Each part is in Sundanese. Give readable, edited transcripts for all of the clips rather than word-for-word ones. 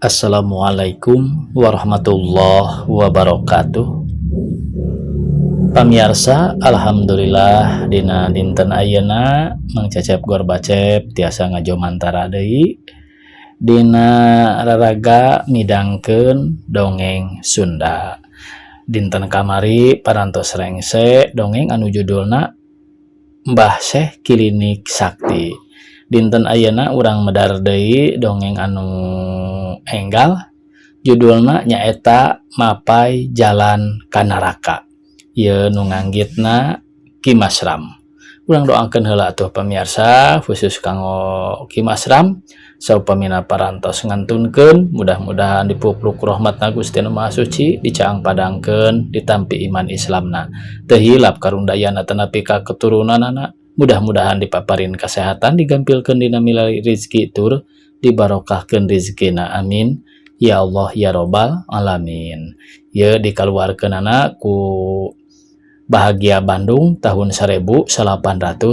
Assalamualaikum warahmatullahi wabarakatuh. Pamiarsa, alhamdulillah dina dinten ayeuna Mang Cecep Gorbacep tiasa ngajomantara deui dina raraga midangkeun dongeng Sunda. Dinten kamari parantos rengse dongeng anu judulna Mbah Syekh Kilinik Sakti. Dinten ayeuna urang medar deui dongeng anu enggal judulna nyaeta Mapay Jalan Ka Neraka. Ieu nu nganggitna Ki Masram. Urang doakeun heula atuh pamiarsa khusus kanggo Ki Masram saupamina parantos ngantunkeun mudah-mudahan dipupluk rahmatna Gusti Nu Maha Suci dicaang padangkeun ditampi iman Islamna teu hilap karundayana tenapi ka keturunanana mudah-mudahan dipaparin kesehatan digampilkeun dina milari rizki tur dibarokahkeun rizkina amin ya Allah ya robbal alamin. Ieu dikaluarkeunana ku Bahagia Bandung tahun 1870.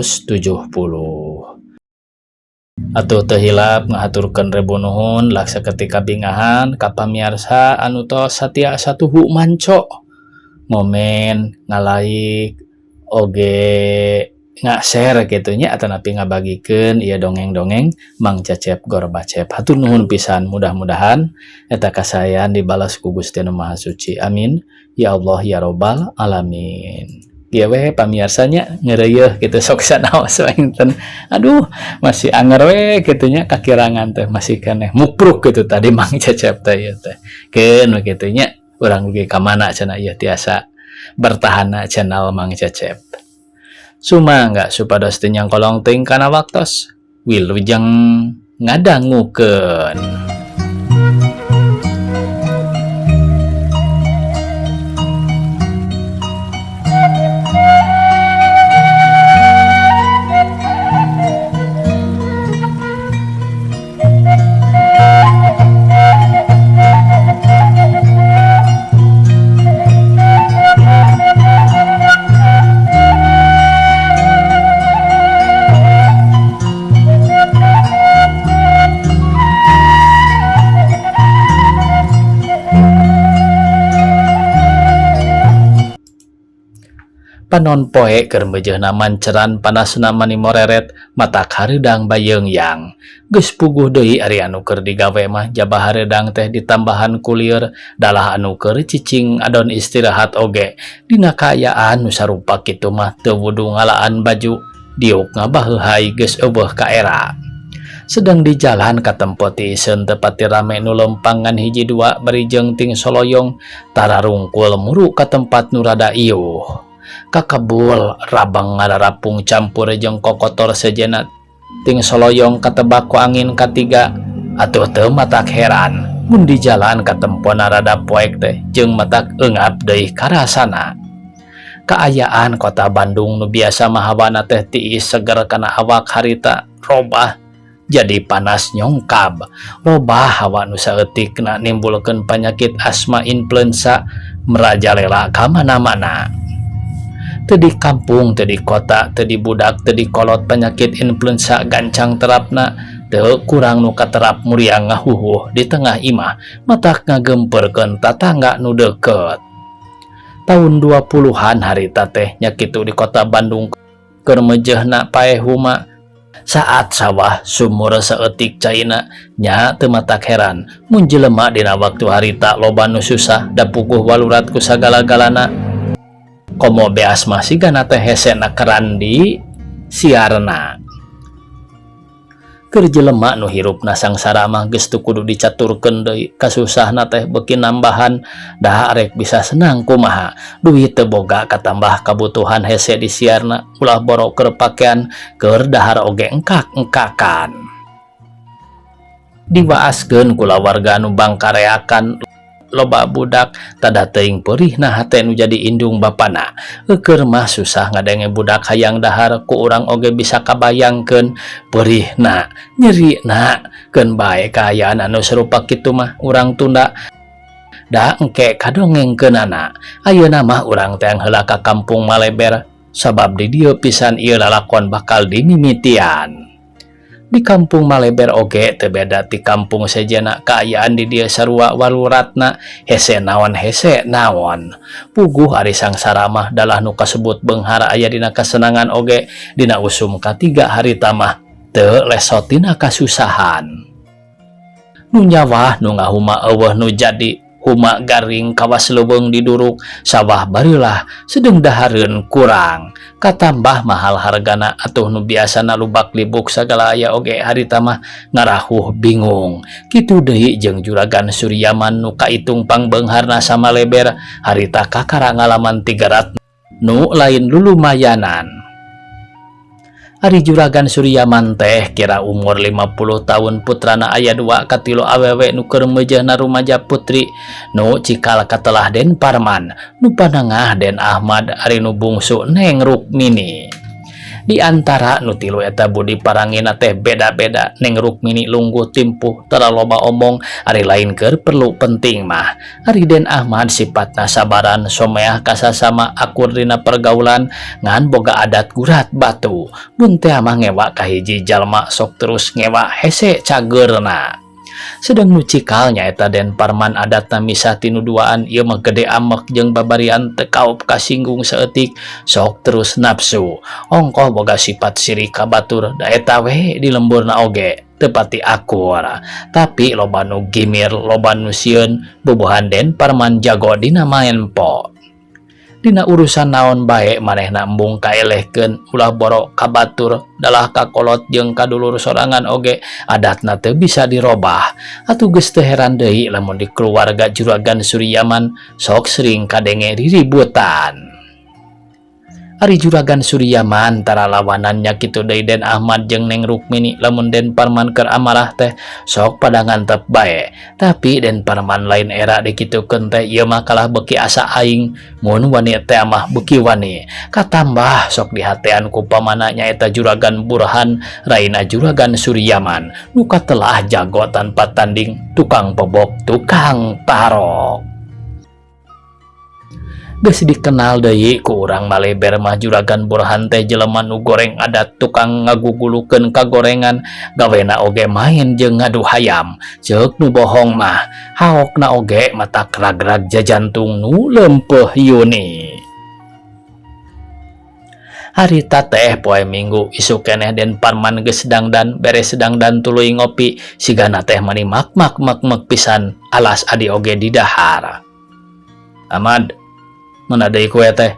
Atuh teu hilap ngahaturkeun rebu nuhun laksa ketika bingahan ka pamiarsa anu tos satia satuhu manco ngomen ngalaik oge nga-share kitu nya atanapi ngabagikeun ieu dongeng-dongeng Mang Cecep Gorbacep. Hatur nuhun pisan mudah-mudahan eta kasaean dibalas ku Gusti Nu Maha Suci amin ya Allah ya robbal alamin. Ieu we pamiarsa nya ngeureuyeun kitu sok sanaos enten. Aduh, masih anger we kitu nya kakirangan teh masih keneh mupruk kitu tadi Mang Cecep teh ieu teh. Keun we kitu nya urang dugi ka mana cenah ieu tiasa bertahanna channel Mang Cecep. Sumangga supados teu nyangkolong teuing kana waktos wilujeng ngadangukeun. Panon poe keur meujeuhna manceran panasna mani moreret matak hareudang bayeungyang. Geus puguh deui ari anu keur digawe mah jaba hareudang teh ditambahan ku lieur dalah anu keur cicing adon istirahat oge. Dina kaayaan nu sarupa kitu mah teu wudu ngalaan baju diuk ngabaheuhay geus eueuh ka era. Sedang di jalan katempo tiiseun teu pati rame nu lempangan hiji dua bari jeung ting soloyong tararungkul muru ka tempat nu rada iuh. Kakebul rabang ngararapung campur jeung kokotor sejenat ting soloyong katebak ku angin katiga atuh teu matak heran mun di jalan katempona rada poek teh jeung matak eungap deui karasana. Kaayaan kota Bandung nu biasa mah hawana teh tiis seger kana awak harita robah jadi panas nyongkab. Robah hawa nu saeutikna nimbulkeun panyakit asma influenza merajalela ka mana-mana. Teu di kampung, teu di kota, teu di budak, teu di kolot penyakit influenza gancang terapna, teu kurang nu katerap muriang ngahuhuh di tengah imah, matak ngagemperkeun tatangga nu deukeut. Tahun 20-an harita teh nya kitu di kota Bandung keur meujeuhna paeh huma saat sawah sumur saeutik caina nya teu matak heran mun jelema dina waktu harita loba nu susah da puguh walurat ku sagala-galana. Komo beas mah sigana teh hesena keran di siarna. Keur jelema nu hirupna sangsara mah geus teu kudu dicaturkeun deui kasusahna teh beuki nambahan da arek bisa senang kumaha duit teu boga katambah kabutuhan hese di siarna ulah boro keur pakean keur dahar oge engkak-engkakan. Diwaaskeun kulawarga nu bangkareakan loba budak tada teuing peurihna hate nu jadi indung bapana. Eukeun mah susah ngadenge budak hayang dahar ku urang oge bisa kabayangkeun peurihna nyerina keun bae kaayaan anu sarupa kitu mah urang tunda da engke kadongengkeunana. Ayeuna mah urang teh heula ka kampung Maleber sabab di dieu pisan ieu lalakon bakal dimimitian. Di kampung Maleber oge teu beda ti kampung sejenna kaayaan di dieu sarua waluratna hese naon hese naon. Puguh ari sangsara mah dalah nu kasebut beunghar aya dina kasenangan oge dina usum katiga harita mah teu lesot tina kasusahan. Nu nyawah nu ngahuma eueuh nu jadi huma garing kawas leuweung diduruk sawah bareulah sedeng dahareun kurang katambah mahal hargana atuh nu biasana lubak libuk sagala aya oge harita mah ngarahuh bingung. Kitu deui jeung Juragan Suryaman nu kaitung pangbeungharna Samaleber harita kakara ngalaman tigarat nu lain lulumayanan. Ari Juragan Suryaman teh kira umur 50 tahun putrana aya dua katilu awewe nu keur meujeuhna rumaja putri nu cikal katelah Den Parman nu panengah Den Ahmad ari nu bungsu Neng Rukmini. Di antara nu tilu eta budi parangina teh beda-beda. Neng Rukmini lungguh timpuh tara loba omong ari lain keur perlu penting mah. Ari Den Ahmad sifatna sabaran someah ka sasama akur dina pergaulan ngan boga adat gurat batu mun teh mah ngewa ka hiji jalma sok terus ngewa hese cageurna. Sedang nu cikal nyaeta Den Parman adatna misah ti nu duaan ieu mah gede amek jeung babarian teu kaop kasinggung saeutik sok terus nafsu ongkoh boga sifat sirik ka batur da eta we di lemburna oge teu pati akur tapi loba nu gimir loba nu sieun bubuhan Den Parman jago dina maenpo. Dina urusan naon bae manehna embung kaelehkeun ulah boro ka batur dalah ka kolot jeung ka dulur sorangan oge adatna teu bisa dirobah. Atuh geus teu heran deui lamun di keluarga Juragan Suryaman sok sering kadenge riributan. Ari Juragan Suryaman tara lawanannya kitu deui Den Ahmad jeung Neng Rukmini. Lamun Den Parman keur amarah teh sok pada ngantep bae tapi Den Parman lain era dikitukeun teh ieu mah kalah beuki asa aing mun wani teh mah beuki wani katambah sok dihatean ku pamana nyaeta Juragan Burhan raina Juragan Suryaman nu katelah jago tanpa tanding tukang bobok tukang tarok. Geus dikenal deui ku urang Maleber mah Juragan Burhan teh jelema nu goreng adat tukang ngagugulukeun kagorengan gawena oge main jeung ngadu hayam ceuk nu bohong mah haokna oge matak ragrag jajantung nu leumpeuh yuni. Harita teh poe Minggu isuk keneh Den Parman geus dangdan beres dangdan tuluy ngopi sigana teh mani mak mak mak mak pisan alas adi oge didahar. Ahmad mana deui kue teh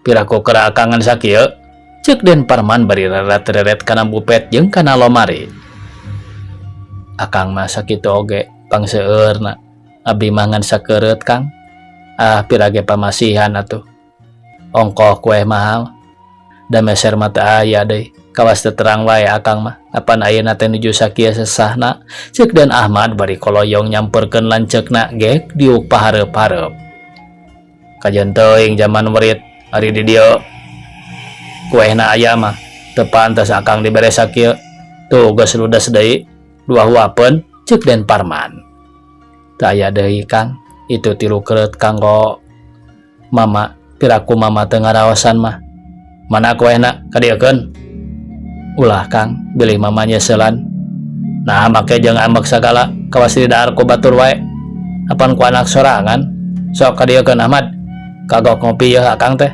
piraku keur akangan sakieu ceuk Den Parman bari reret-reret kana bupet jeung kana lomari. Akang mah sakitu oge pangseueurna abdi mah ngan sakeureut Kang ah pirage pamasihan atuh ongkoh kue mahal da meser mah teu aya deui kawas teu terang wae akang mah apan ayeuna teh nuju sakieu sesahna ceuk Den Ahmad bari koloyong nyamperkeun lanceukna gek diuk pahareup-hareup. Kajeun teuing jaman werit ari di dieu kuehna aya mah teu pantes akang dibere sakieu tuh geus ludes deui dua huapeun ceuk Den Parman. Teu aya deui Kang itu tilu keureut kanggo mama piraku mama teu ngaraosan mah mana kuehna kadieukeun ulah Kang bilih mama nyeselan nah make jeung ambek sagala kawas di dahar ku batur wae apan ku anak sorangan sok kadieukeun Ahmad kagok ngopi yeuh akang teh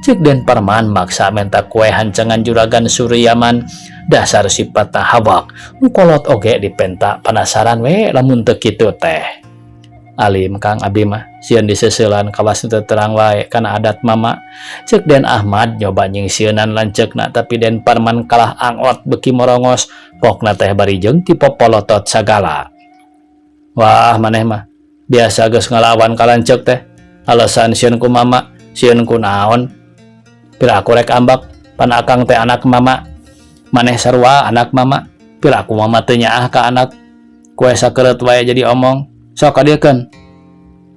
ceuk Den Parman maksa menta kue hancengan Juragan Suryaman dasar sifatna hawak nu kolot oge dipenta panasaran we lamun teu kitu teh. Alim Kang abdi mah sieun diseseulan kawas teu terang wae kana adat mama ceuk Den Ahmad nyoba nyingsieunan lanceukna tapi Den Parman kalah angot beuki morongos pokna teh bari jeung tipopolotot sagala. Wah maneh mah biasa geus ngalawan ka lanceuk teh alasan sieun ku mama sieun ku naon pira aku rek ambak pan akang teh anak mama maneh sarua anak mama pira aku mama teu nyaah ka anak kue sakeureut wae jadi omong sok kadieukeun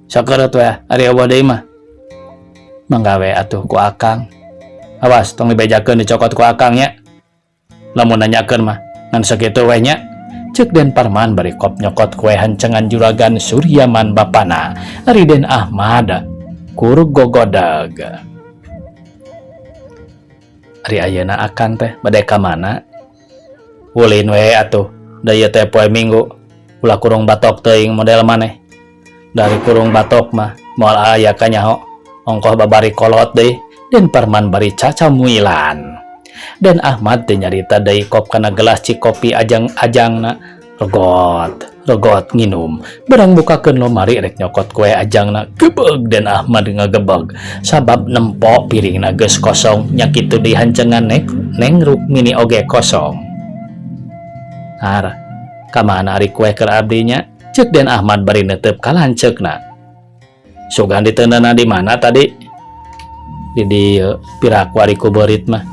sakeureut wae ari eueuh deui mah manggawe atuh ku akang awas tong dibejakeun dicokot ku akang nya lamun nanyakeun mah ngan sakitu we nya ceuk Den Parman bari kop nyokot kue hancengan Juragan Suryaman bapana. Ari Den Ahmad kur gogodag. Ari ayeuna akang teh bade ka mana? Ulin we atuh, da ieu teh poe Minggu, ulah kurung batok teuing model maneh. Dari kurung batok mah moal aya kanyaho, ongkoh babari kolot deui, Den Parman bari cacamuilan. Den Ahmad teh nyarita deui kop kana gelas cikopi ajang-ajangna, regot regot nginum. Barang bukakeun lomari rek nyokot kue ajangna, gebeg Den Ahmad ngagebeg sabab nempo piringna geus kosong. Nya kitu deui hancengan Neng Rukmini oge kosong. Har, kamana ari kue keur abdi nya? Ceuk Den Ahmad bari neuteup ka lanceukna. Sugan diteundeunna di mana tadi? Di dieu, piraku ari ku beurit mah.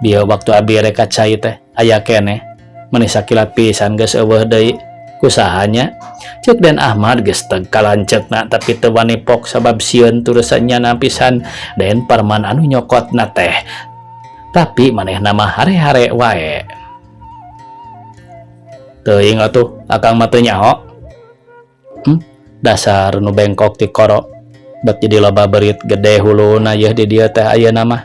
Bieu waktu abi rek ka cai teh aya keneh, meni sakilat pisan geus euweuh deui. Ku saha nya? Ceuk Den Ahmad geus teg ka lanceukna tapi teu wani pok sabab sieun turus nyana pisan Den Parman anu nyokotna teh. Tapi manehna mah hare-hare wae. Teuing atuh, akang mah teu nyaho. Dasar nu bengkok ti koro. Bet jadi loba beurit gede huluna yeuh di dieu teh ayeuna mah.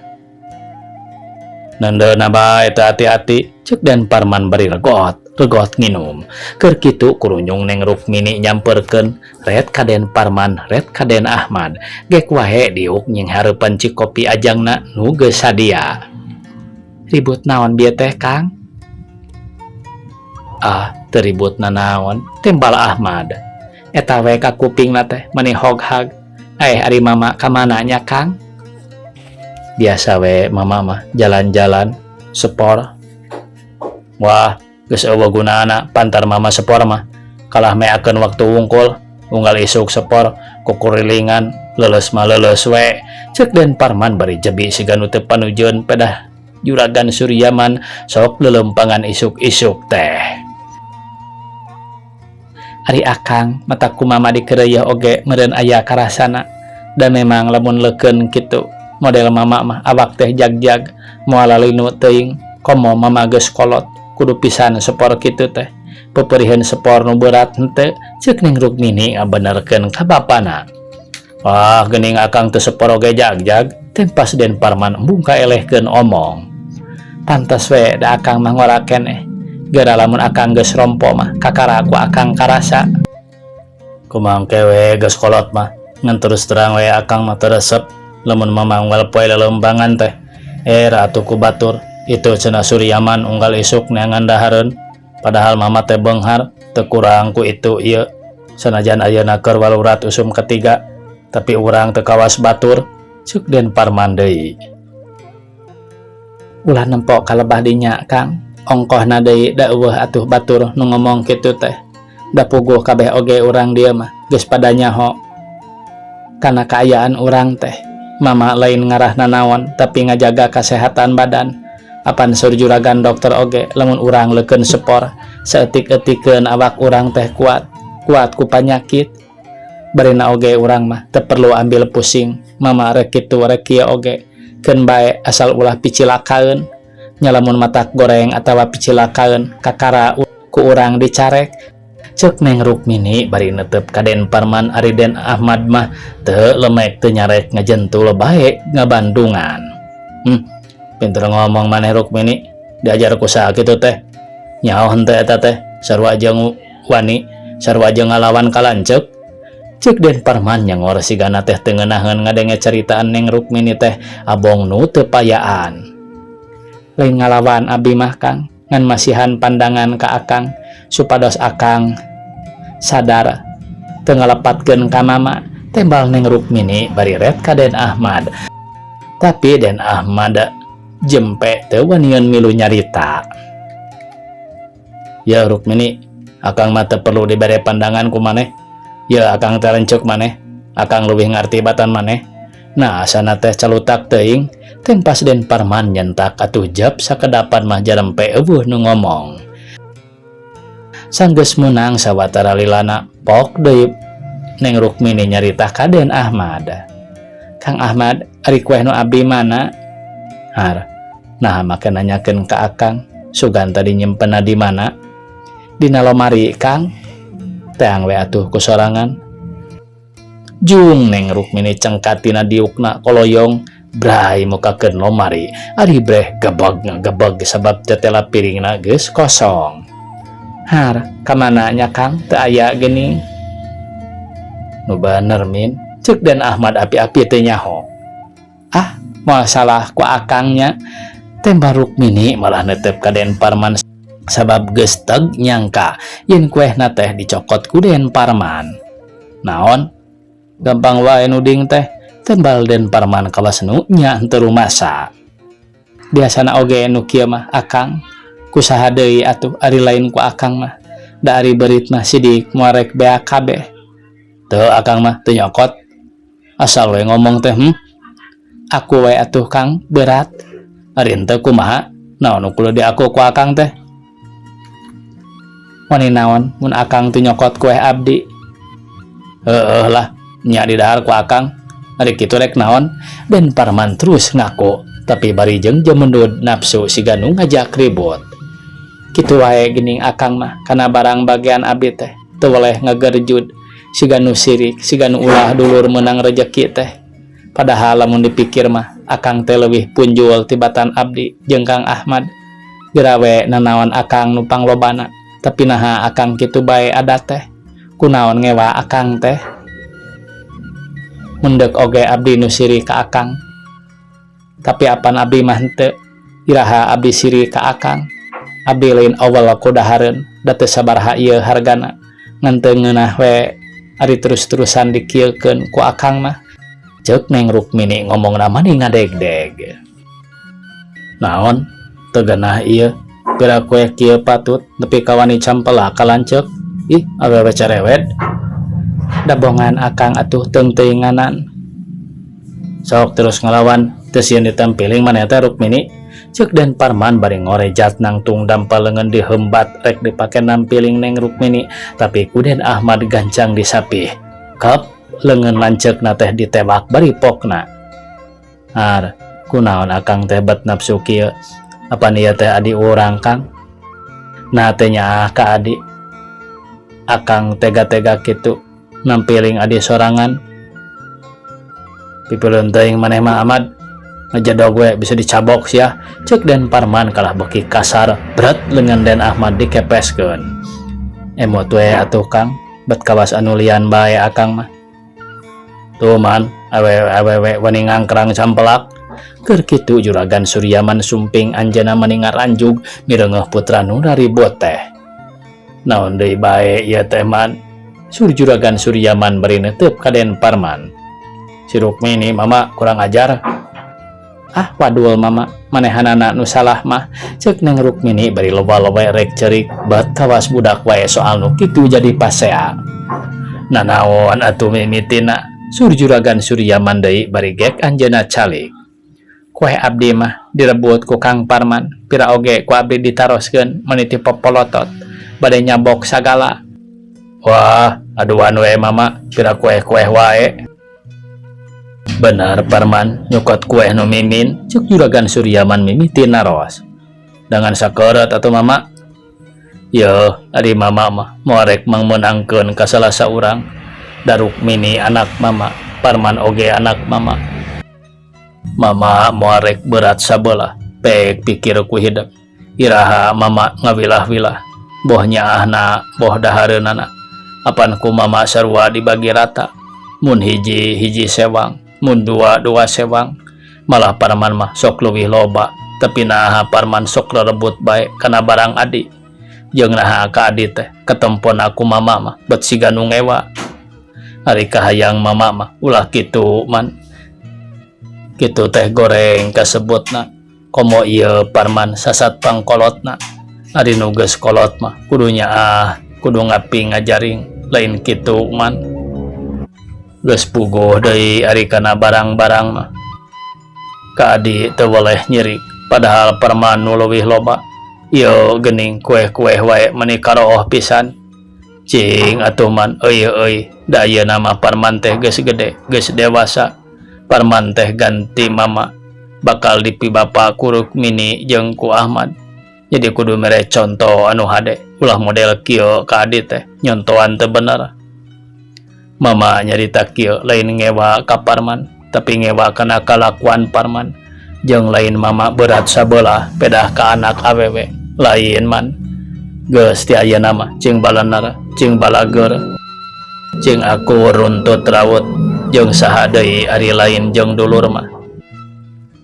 Neundeunna bae teu ati-ati, ceuk Den Parman bari regot regot nginum. Keur kitu kurunyung Neng Rukmini nyamperkeun ret ka Den Parman, ret ka Den Ahmad. Gek wae diuk nying hareupan cikopi ajangna nu geus sadia. Ribut naon bieu teh, Kang? Ah, teu ribut nanaon, timpal Ahmad. Eta we ka kupingna teh meni hoghag. Eh, ari mama ka mana nya, Kang? Biasa we mama mah jalan-jalan sepor. Wah, geus euweuh gunana pantar mama sepor mah. Kalah meakeun waktu wungkul, unggal isuk sepor kukurilingan, leuleus mah leuleus we. Ceuk Den Parman bari jebi siga nu teu panujeun pedah Juragan Suryaman sok leuleumpangan isuk-isuk teh. Ari akang matak ku mama dikeureuyeun oge meureun aya karasana. Da memang lamun leukeun kitu model mama mah awak teh jag-jag moal lalinu teuing, komo mama geus kolot kudu pisan sepor kitu teh. Peperiheun sepor nu berat henteu, ceuk Neng Rukmini ngabenerkeun ka bapana. Wah, geuning akang teu sepor oge jag-jag, tempas Den Parman embung kaelehkeun omong. Pantes we da akang mah ngora keneh. Geura lamun akang geus rompo mah kakara ku akang karasa. Kumaha engke we geus kolot mah, ngan terus terang we akang mah teu resep lamun mama unggal poe leuleumpangan teh. Era atuh ku batur, itu cenah Suryaman unggal isuk neangan dahareun. Padahal mama teh beunghar, teu kurang ku itu ieu. Sanajan ayeuna keur walurat usum ketiga, tapi urang teu kawas batur, ceuk Den Parman deui. Ulah nempo ka lebah dinya, Kang. Ongkohna deui da euweuh atuh batur nu ngomong kitu teh. Da puguh kabeh oge urang dieu mah geus pada nyaho kana kaayaan urang teh. Mama lain ngarah nanaon tapi ngajaga kasehatan badan. Apan saur juragan dokter oge lamun urang leukeun sepor saeutik-eutikeun awak urang teh kuat, kuat ku panyakit. Barina oge urang mah teu perlu ambil pusing. Mama rek kitu rek kieu oge keun bae asal ulah picilakaeun. Nya lamun matak goreng atawa picilakaeun kakara ku urang dicarek. Ceuk Neng Rukmini bari netep ka Den Parman. Ari Den Ahmad mah teu lemek teu nyarek ngajentul bae ngabandungan. Pinter ngomong maneh, Rukmini, diajar ku saha kitu teh? Nyaho henteu eta teh sarua jeung wani, sarua jeung ngalawan ka lanceuk? Ceuk Den Parman nyangor sigana teh teu ngeunaheun ngadenge caritaan Neng Rukmini teh abong nu teu payaan. Lain ngalawan abi mah, Kang, ngan masihan pandangan ka akang supados akang sadar teu ngalepatkeun ka mama, tembal Neng Rukmini bari ret ka Den Ahmad. Tapi Den Ahmad jempe teu wanian milu nyarita. Ya Rukmini, akang mah teu perlu dibere pandangan ku maneh. Ya akang teh lanceuk maneh, akang leuwih ngarti batan maneh. Nah, asana teh calutak teuing, tempas Den Parman nyentak atuh jap sakedapan mah jarempe euweuh nu ngomong. Sanggeus meunang sawatara lilana pok deui Neng Rukmini nyarita ka Den Ahmad. Kang Ahmad, ari kueh nu abdi mana? Har, nah make nanyakeun ka akang, sugan tadi nyimpenna di mana? Dina lomari, Kang. Teang we atuh ku sorangan. Jung Neng Rukmini cengkat tina diukna koloyong. Bray mukakeun lomari, ari Breh gebeg ngagebeg sabab tetela piringna geus kosong. Har, kamana nya Kang teu aya geuning? Nu bener Min, ceuk Den Ahmad api-api teu nyaho. Ah, moal salah ku akang nya. Tembal Rukmini malah netep ka Den Parman sabab geus teg nyangka yen kuehna teh dicokot ku Den Parman. Naon? Gampang wae nuding teh, tembal Den Parman kawas nu nya henteu rumasa. Biasana oge nu kieu mah akang, ku saha deui atuh ari lain ku akang mah. Da ari beurit mah sidik moal rek beak kabeh. Teu akang mah teu nyokot. Asal we ngomong teh. Aku we atuh Kang berat. Ari henteu kumaha? Naon nu kudu diaku ku akang teh? Wani naon mun akang teu nyokot kueh abdi? Heueuh lah, nya didahar ku akang. Ari kitu rek naon? Den Parman terus ngaku, tapi bari jeung jemendud nafsu siga nu ngajak ribut. Kitu wae geuning akang mah kana barang bagean abdi teh teu weleh ngagerjud siga nu sirik, siga nu ulah dulur meunang rejeki teh. Padahal lamun dipikir mah akang teh leuwih punjul tibatan abdi jeung Kang Ahmad. Geura we nanaon akang nu panglobana, tapi naha akang kitu bae adat teh? Kunaon ngewa akang teh? Mendek oge abdi nu siri ka akang. Tapi apan abdi mah henteu. Iraha abdi siri ka akang? Abdi lain awal ku dahareun, da teu sabaraha ieu hargana. Ngan teu ngeunah we ari terus-terusan dikieukeun ku akang mah. Ceuk Neng Rukmini ngomongna mani ngadegdeg. Naon? Teu geunah ieu. Pira kue kieu patut nepi ka wani campelak ka lanceuk. Ih, awewe cerewet. Dabongan akang atuh teung-teuinganan. Sok terus ngalawan, teu sieun ditempiling maneh teh Rukmini. Ceuk Den Parman bari ngorejat nangtung dampal leungeun dihembat rek dipake nampiling Neng Rukmini, tapi ku Den Ahmad gancang disapih. Kep, leungeun lanceukna teh ditewak bari pokna. Har, kunaon akang teh bet nafsu kieu? Apan ieu teh adi urang, Kang? Nah teh nyaah ka adi. Akang tega-tega kitu nampiling adi sorangan. Pipileun teuing maneh mah Ahmad. Ngajedog we bisa dicabok sia. Ceuk Den Parman kalah beuki kasar, berat leungeun Den Ahmad dikepeskeun. Emot we atuh Kang, bet kawas anu lian bae akang mah. Tuh man, awewe wani ngangkrang campelak. Keur kitu Juragan Suryaman sumping anjeunna mani ngaranjug mireungeuh putra nu raribut teh. Naon deui bae ieu teh man? Sur Juragan Suryaman bari neuteup ka Den Parman. Si Rukmini mama kurang ajar. Ah wadul mama, manehanana nu salah mah. Ceuk Neng Rukmini bari loba-loba rek ceurik bat kawas budak wae soal nu kitu jadi pasea. Nanaon atuh mimitina? Sur Juragan Suryaman deui bari gek anjeunna calik. Kueh abdi mah direbut ku Kang Parman, pira oge ku abdi ditaroskeun meniti popolotot, bade nyabok sagala. Wah, aduan we mama, pira kueh-kueh wae. Bener Parman, nyokot kueh nu mimin, ceuk Juragan Suryaman mimiti naros. Dengan sakeureut atuh mama. Yeuh, ari mama mah moal rek mangmeunangkeun ka salah saurang. Da Rukmini anak mama, Parman oge anak mama. Mama moal rek berat sabelah, pek pikir ku hidep. Iraha mama ngawilah-wilah, boh nyaahna, boh dahareunana. Apan ku mama sarua dibagi rata. Mun hiji hiji sewang, mun dua dua sewang. Malah Parman mah sok leuwih loba, tapi naha Parman sok rerebut bae kana barang adi. Jeung naha ka adi teh ketempon aku mama mah bet siga nu ngewa. Ari kahayang mama mah ulah kitu man. Kitu teh goreng kasebutna. Komo ieu Parman sasat pangkolotna. Ari nu geus kolot mah kudu nyaah, kudu ngapi ngajaring, lain kitu man. Geus puguh deui ari kana barang-barang mah. Ka adi teu weleh nyirik, padahal Parman nu leuwih loba. Ieu geuning kueh-kueh wae meuni karooh pisan. Cing atuh man, euy euy, da ayeuna mah Parman teh geus gede, geus dewasa. Parman teh ganti mama, bakal dipibapa ku Rukmini jeung ku Ahmad. Jadi kudu mere contoh anu hade, ulah model kieu ka adi teh, nyontoan teu bener. Mama nyarita kieu lain ngewa ka Parman, tapi ngewa kana kalakuan Parman. Jeung lain mama berat sabelah pedah ka anak awewe. Lain man. Geus ti ayeuna mah cing balener, cing balageur. Cing akur runtut raut jeung saha deui ari lain jeung dulur mah.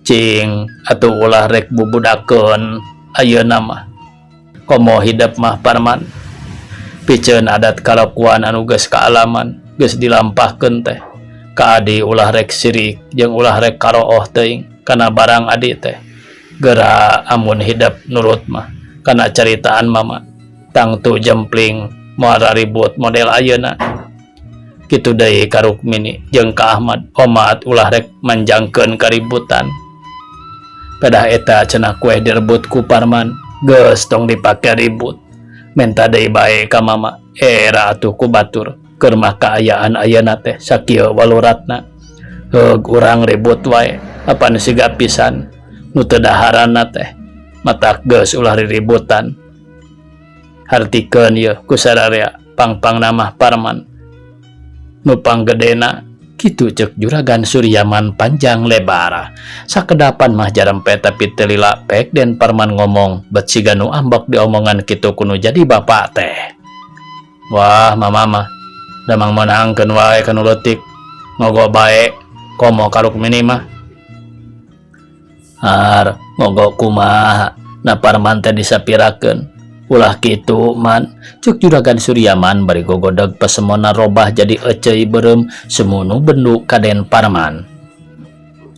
Cing atuh ulah rek bubudakeun ayeuna mah. Komo hidep mah Parman. Piceun adat kalakuan anu geus kaalaman geus dilampahkeun teh. Ka adi ulah rek sirik jeung ulah rek karooh teuing kana barang adi teh. Geura amun hidep nurut mah kana caritaan mama. Tangtu jempling moal raribut model ayeuna. Kitu deui ka Rukmini jeung ka Ahmad omat ulah rek manjangkeun kaributan. Pedah eta cenah kueh direbut ku Parman geus tong dipake ribut. Menta deui bae ka mama era atuh ku batur keur mah kaayaan ayeuna teh sakieu waluratna. Heug urang ribut wae apan siga pisan nu teu daharanna teh matak geus ulah riributan. Hartikeun yeuh ku sararea pangpangna mah Parman nu panggedena kitu ceuk Juragan Suryaman panjang lebar. Sakedapan mah jarempe tapi teu lila pek Den Parman ngomong bet siga nu ambek diomongan kitu ku nu jadi bapa teh. Wah mama mah damang meunangkeun wae ka nu leutik ngogo bae komo ka Rukmini mah. Har ngogo kumaha na Parman teh disapirakeun. Ulah kitu man ceuk Juragan Suryaman bari gogodeg pesemona robah jadi eceuy beureum semunu bendu ka Den Parman.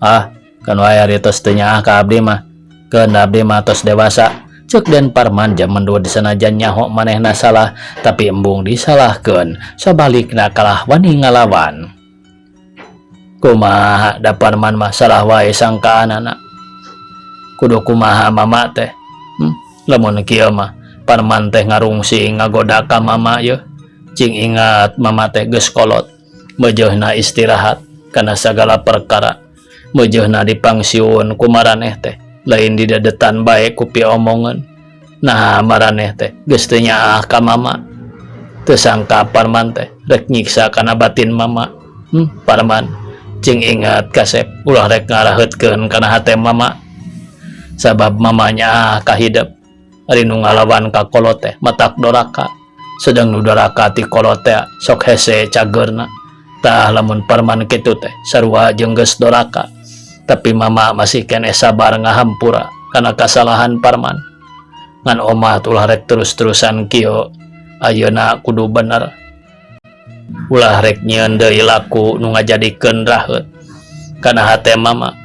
Ah kan wae ari tos teu nyaah ka abdi mah keun abdi mah tos dewasa ceuk Den Parman jaman dua disanajan nyaho manehna salah tapi embung disalahkeun sabalikna kalah wani ngalawan. Kumaha da Parman mah salah wae sangkaanana. Kudu kumaha mama teh. Lamun kieu mah Parman teh ngarungsi ngagoda ka mama yeuh. Cing ingat mama teh geus kolot. Meujeuhna istirahat kana sagala perkara. Meujeuhna dipangsiun ku maraneh teh. Lain didedetan bae ku piomongeun. Nah maraneh teh geus teu nyaah ka mama. Teu sangka Parman teh rek nyiksa kana batin mama. Parman cing ingat kasep ulah rek ngaraheutkeun kana hate mama. Sabab mama nyaah ka hidep. Ari nu ngalawan ka kolot teh matak doraka. Sedang nu doraka ti kolot teh sok hese cageurna. Tah lamun Parman kitu teh sarua jeung geus doraka. Tapi mama masih keneh sabar ngahampura kana kasalahan Parman. Ngan omat ulah rek terus-terusan kieu ayeuna kudu bener. Ulah rek nyieun deui laku nu ngajadikeun raheut kana hate mama.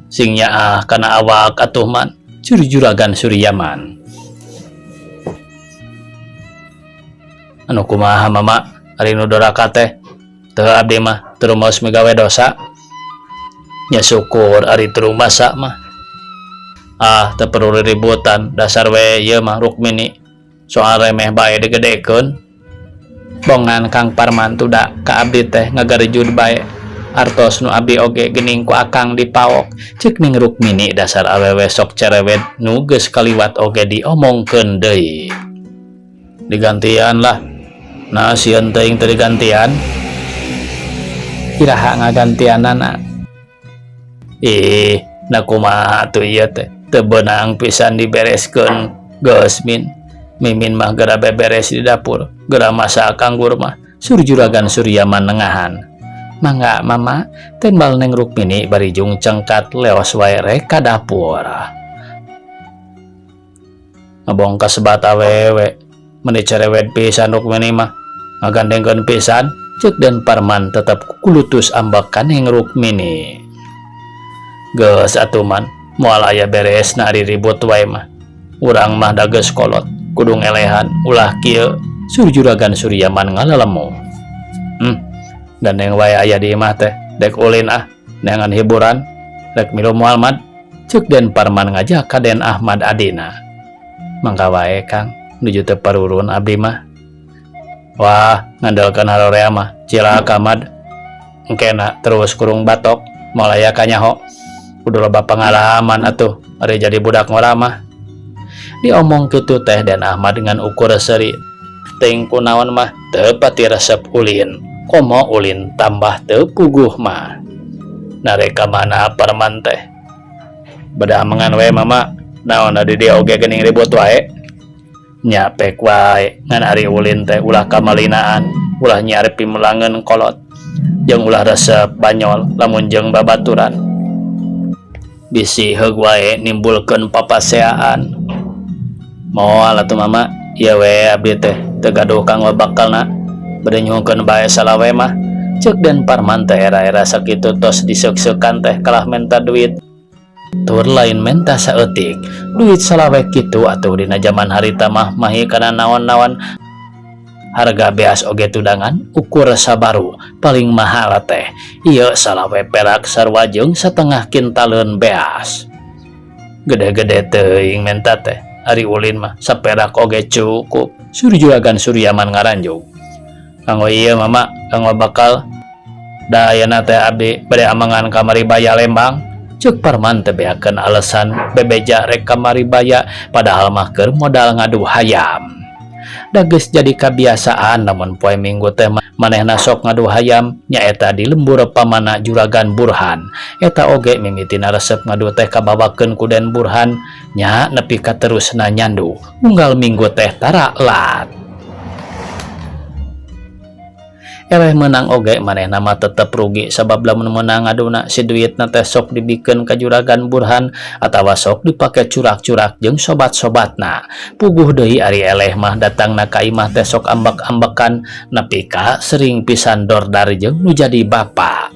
Sing nyaah kana awak atuh man. Cur Juragan Suryaman. Anu kumaha mama ari nu doraka teh teu abdi mah teu rumaos migawe dosa. Nya syukur ari teu rumasa mah. Ah teu perlu riributan dasar we ieu mah Rukmini soal remeh bae digedekeun. Bongan Kang Parman tuda ka abdi teh ngagarejud bae. Artos nu abdi oge geuning ku akang dipaok. Ceuk Ning Rukmini dasar awewe sok cerewet nu geus kaliwat oge diomongkeun deui. Digantian lah. Nah sieun teuing teu digantian. Iraha ngagantianana. Ih, na kumaha atuh ieu teh. Teu beunang pisan dibereskeun geus min. Mimin mah geura beberes di dapur, geura masak anggur mah. Sur Juragan Suryaman nengahan. Mangga mama, tembal Neng Rukmini bari jung cengkat leos wae rek ka dapur. Ngabongkas sebat awewe, meni cerewet pisan Rukmini mah. Ngagandengkeun pisan, ceuk Den Parman tetep kukulutus ambek ka Neng Rukmini. Geus atuh man, moal aya beresna ari ribut wae mah. Urang mah da geus kolot, kudu ngelehan ulah kieu. Sur Juragan Suryaman ngalalemu. Gandeng wae aya di imah teh, dek ulin ah, neangan hiburan, rek milu moal mad. Ceuk Den Parman ngajak ka Den Ahmad adina. Mangga wae Kang, nuju teu parurun abdi mah. Wah, ngandelkeun harorea mah, cilaka mad. Engkena terus kurung batok, moal aya kanyaho. Kudu loba pengalaman atuh, ari jadi budak ngora mah. Diomong kitu teh Den Ahmad dengan ukur seuri. Teuing kunaon mah teu pati resep ulin. Komo ulin tambah teu puguh mah. Narek ka mana Parman teh? Bade amengan we mama, naon da di dieu oge geuning ribut wae. Nya pek wae, ngan ari ulin teh ulah kamalinaan, ulah nyiar pimelangeun kolot, jeung ulah resep banyol lamun jeung babaturan. Bisi heug wae nimbulkeun papaseaan. Moal atuh mama, ieu we abdi teh teu gaduh kanggo bakalna, bade nyuhunkeun bae salawe mah. Ceuk Den Parman teh era-era sakitu tos diseuk-seukan teh kalah menta duit. Tur lain menta saeutik, duit salawe kitu atuh dina jaman harita mah mahi kana naon-naon. Harga beas oge tudangan ukur sabaru paling mahal teh. Ieu salawe perak sarua jeung satengah kintaleun beas. Gede-gede teuing menta teh, ari ulin mah saperak oge cukup. Sur Juragan Suryaman ngaranjug. Kanggo ieu mama, kanggo bakal da ayeuna teh abdi bade amengan ka Maribaya Lembang. Ceuk Parman teh beakeun alasan bebeja rek ka Maribaya padahal mah keur modal ngadu hayam. Da geus jadi kabiasaan lamun poe Minggu teh manehna sok ngadu hayam nyaeta di lembur pamana Juragan Burhan. Eta oge mimitina resep ngadu teh kabawakeun ku Den Burhan nya nepi ka terusna nyandu. Unggal minggu teh tara lat. Eleh meunang oge manehna mah tetep rugi sabab lamun meunang ngaduna si duitna teh sok dibikeun ka Juragan Burhan atawa sok dipake curak-curak jeung sobat-sobatna. Puguh deui ari eleh mah datangna ka imah teh sok ambek-ambekan nepi ka sering pisan dordar jeung nu jadi bapa.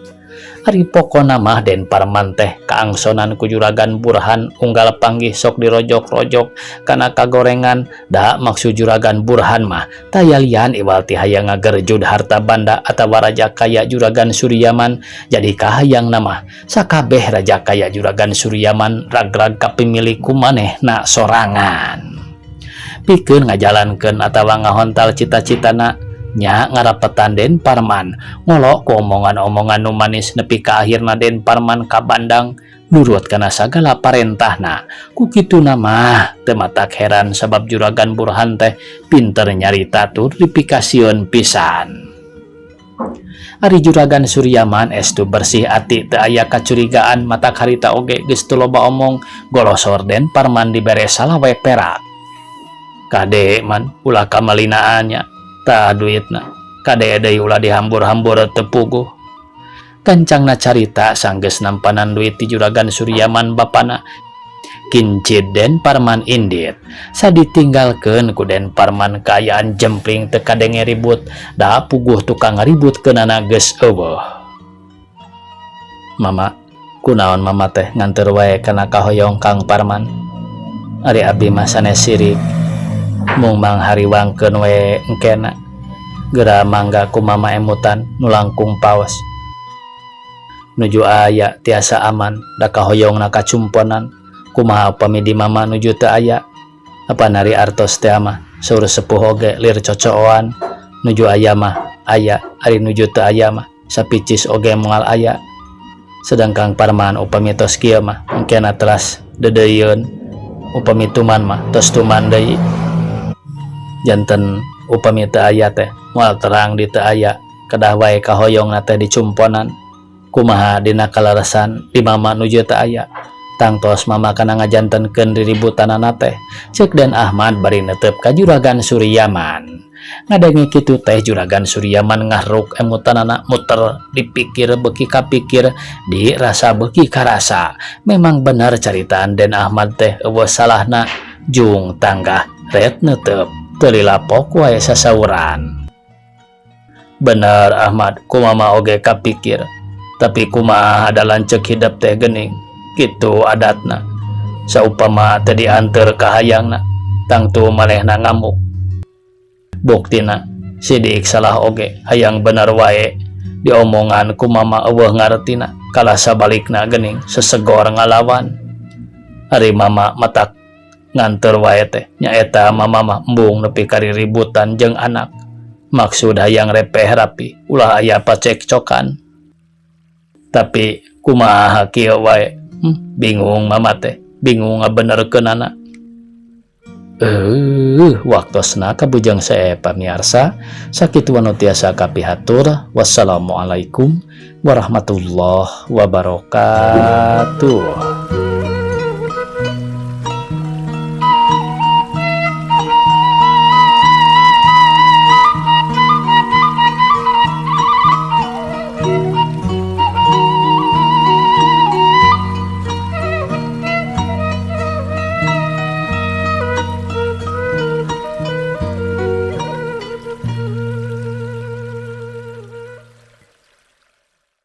Ari pokona mah Den Parman teh kaangsonan ku Juragan Burhan unggal panggih sok dirojok-rojok kana kagorengan da maksud Juragan Burhan mah taya lian iwal ti hayang ngagerjud harta banda atawa raja kaya Juragan Suryaman jadi kahayangna mah sakabeh raja kaya Juragan Suryaman rag-rag kapimilik ku manehna sorangan. Pikeun ngajalankeun atawa ngahontal cita-citana nya ngarapetan Den Parman ngolok ku omongan-omongan nu manis nepi ka akhirna Den Parman kabandang nurut kana sagala parentahna. Ku kituna mah teu matak heran sabab Juragan Burhan teh pinter nyarita tur dipikasieun pisan. Ari Juragan Suryaman estu bersih ati teu aya kacurigaan matak harita oge geus teu loba omong golosor Den Parman dibere salawe perak. Kade man ulah kamalinaan nya tah duitna kade deui ulah dihambur-hambur teu puguh. Gancangna carita sanggeus nampanan duit ti Juragan Suryaman bapana kincid Den Parman indit. Saditinggalkeun ku Den Parman kaayaan jempling teu kadenge ribut da puguh tukang ngaributkeunana geus eueuh. Mama, kunaon mama teh nganteur wae kana kahoyong Kang Parman? Ari abdi mah sanes sirik. Mung manghariwangkeun we engkena. Geura mangga ku mama emutan nu langkung paos. Nuju aya tiasa aman da kahoyongna kacumponan. Kumaha upami di mama nuju teu aya? Apan ari artos teh mah saur sepuh oge lir cocooan. Nuju aya mah aya, ari nuju teu aya mah sapicis oge moal aya. Sedang Kang Parman upami tos kieu mah engkena telas deudeuieun. Upami tuman mah tos tuman deui. Janten upami teu aya teh moal terang di teu aya, kedah wae kahoyongna teh dicumponan. Kumaha dina kaleresan di mama nuju teu aya? Tangtos mama kana ngajantenkeun riributanana teh. Ceuk Den Ahmad bari netep ka Juragan Suryaman. Ngadenge kitu teh Juragan Suryaman ngahruk emutanana muter dipikir beuki kapikir dirasa beuki karasa. Memang bener caritaan Den Ahmad teh eueuh salahna jung tanggah ret netep teu lilapok wae sasauran. Bener Ahmad, kumama oge kapikir. Tapi kumaha ada lanceuk hidep teh geuning kitu adatna. Saupama teu dianteur ka hayangna, tangtu manehna ngamuk. Buktina sidik salah oge hayang bener wae diomongan ku mama eueuh ngartina kalah sabalikna geuning sesegor ngalawan. Ari mama matak nganteur wae teh nyaeta mama mah embung nepi ka riributan jeung anak. Maksud hayang repeh rapi ulah aya pacekcokan. Tapi kumaha kieu wae, bingung mama teh, bingung ngabenerkeunana. Waktosna kabujang seep, pamiarsa. Sakitu anu tiasa kapihatur. Wassalamualaikum warahmatullahi wabarakatuh.